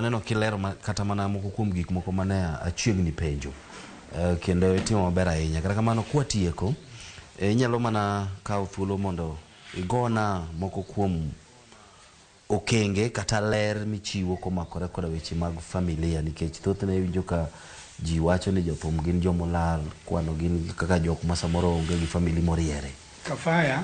Aneno kilero kata mana moko kuom gik moko mane achiegni penjo. Kendo itimo maber ahinya. Kata kamano kwatieko, inyalo mana kawo thuolo mondo igona moko kuom okenge kata ler michiwo komakore koda weche mag familia, nikech thothne iwinjo ka ji wacho ni jothum gin jomolal, kwano gin kaka jok ma samoro onge gi family moriere. Kafaya.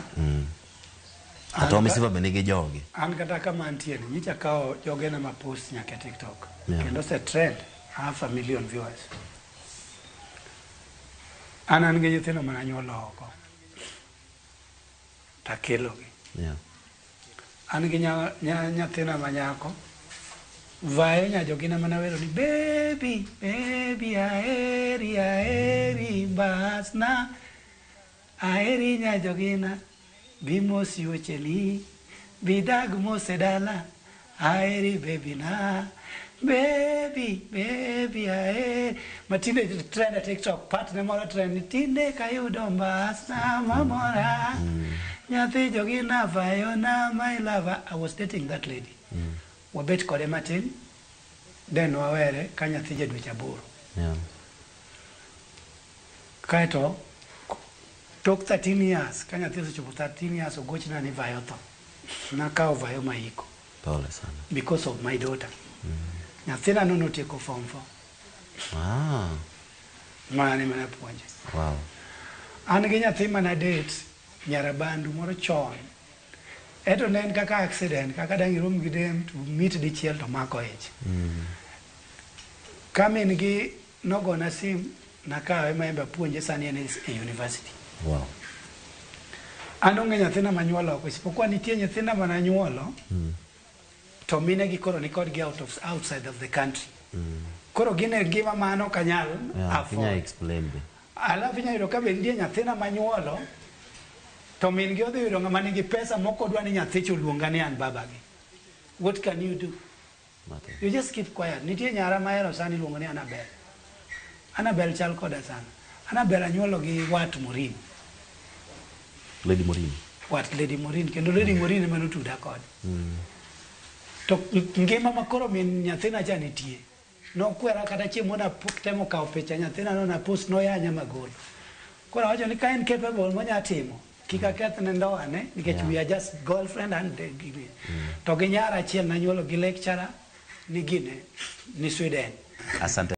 Kata Omisifa be nigi jogi. An kata kama antie ni, nyicha kawo jogena ma post nyaka e TikTok. Kendo ose trend 500,000 viewers. An gi nyithindo mana anyuolo oko. Takelogi. An gi nyathina ma nyako. Vayo nya jogina mana wero ni baby, baby aheri, aheri mbasna. Aheri nya jogina, bi mos yuocheni, bi dag mos e dala. Aheri baby na, baby, baby aheri. Matinde trend e TikTok, part ne moro trend ni tinde kayudo mbasna mamora. Nyathi jogina vayo na my lover. I was dating that lady. Wabet kode matin, then wawere ka nyathi ja dweche 8. Kaeto, tok 13 years, ka nyathi osechopo 13 years, ogochna ni Vayo tho. Nakawo Vayo maiko. Pole sana. Because of my daughter. Nyathina no notieko form 4. Mane mana puonje. An gi nyathi mana date nyarabandu moro chon. Eto ne en kaka accident, kaka dang' irom gi dem to meet dichiel to mako ich. Ka min gi nogona sim, nakawe ma embe apuonje, sani en e university. An onge nyathina manyuolo oko, isipokuwa nitie nyithinda mananyuolo, to mine gi koro nikod gi outside of the country. Koro gin e ngima ma an ok anyal afford. Inyalo explain be. Alafu inyalo yudo ka be nitie nyathina manyuolo, to min gi odhi yudo ng'ama nigi pesa mok odwa ni nyathicha oluonga ni an babagi. What can you do? Nothing. You just keep quiet. Nitie nyara mahero sana iluongo ni Annabel. Annabel chal koda sana. Annabel anyuolo gi wat Morin. Lady Morin. Wat Lady Morin. Kendo Lady Morin ema notuda kode. To ngima ma koro min nyathina cha nitie. Nokwera kata chieng' moro temo kawo picha nyathina no na post noyanya magolo. Koro awacho ni ka en capable monya timo, kik aketh ne ndoa ne, nikech we are just girlfriend and to gi nyara achiel nanyuolo gi lecturer ni gine ni Sweden. Asante.